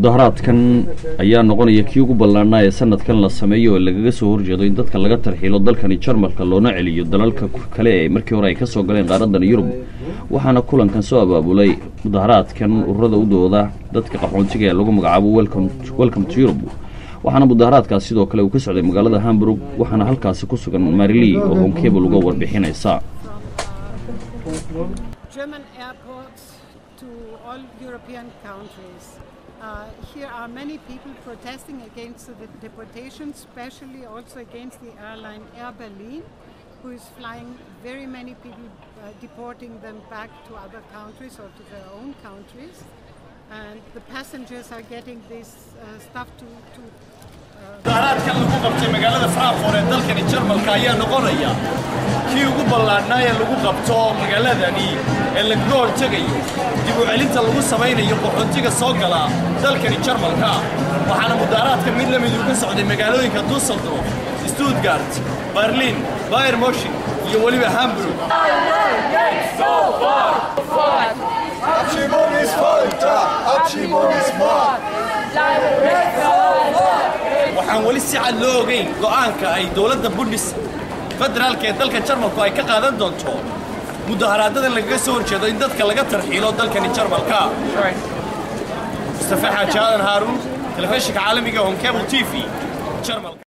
Mudaharaadkan ayaa noqonaya kii ugu ballaanaa ee sanadkan la sameeyo oo lagaga soo horjeedo in dadka laga tarxiilo dalkani Jarmalka loona celiyo dalalka kale ee markii hore ay ka soo galeen qaaraddan Yurub. Waxaana kulankan soo abaabulay mudaharaadkan ururada u dooda dadka qaxoontiga ee lagu magacaabo Welcome to Europe. Waxaana mudaharaadkaas sidoo kale uu ka socday magaalada Hamburg, waxaana halkaasi ku sugan Marili oo Horn Cable uga warbixinaysa. German airports to all European countries. Here are many people protesting against the deportation, especially also against the airline Air Berlin, who is flying very many people, deporting them back to other countries or to their own countries. And the passengers are getting this stuff to Mudaharaadkan lagu qabtay magaalada Frankfurt ee dalkani Jarmalka ayaa noqonaya kii ugu ballaadhnaa ee lagu qabto magaaladani ee lagaga hortegayo dib u celinta lagu samaynayo qaxootiga soo gala dalkani Jarmalka. Waxaana mudaharaadka mid la mid uu ka socday magaalooyinka Dusseldorf, Stuttgart, Berlin, Bayern Munich iyo weliba Hamburg. Abschiebung ist Folter! Abschiebung ist Mord! Waxaan weli si cad loo ogeyn go'aanka ay dowladda Bundes federaalka ee dalka Jarmalku ay ka qaadan doonto mudaharaadadan lagaga soo horjeedo in dadka laga tarxiilo dalkani Jarmalka. Mustafa Xaaji Aadan Haaruun, telefishinka caalamiga Horn Cable TV, Jarmalka.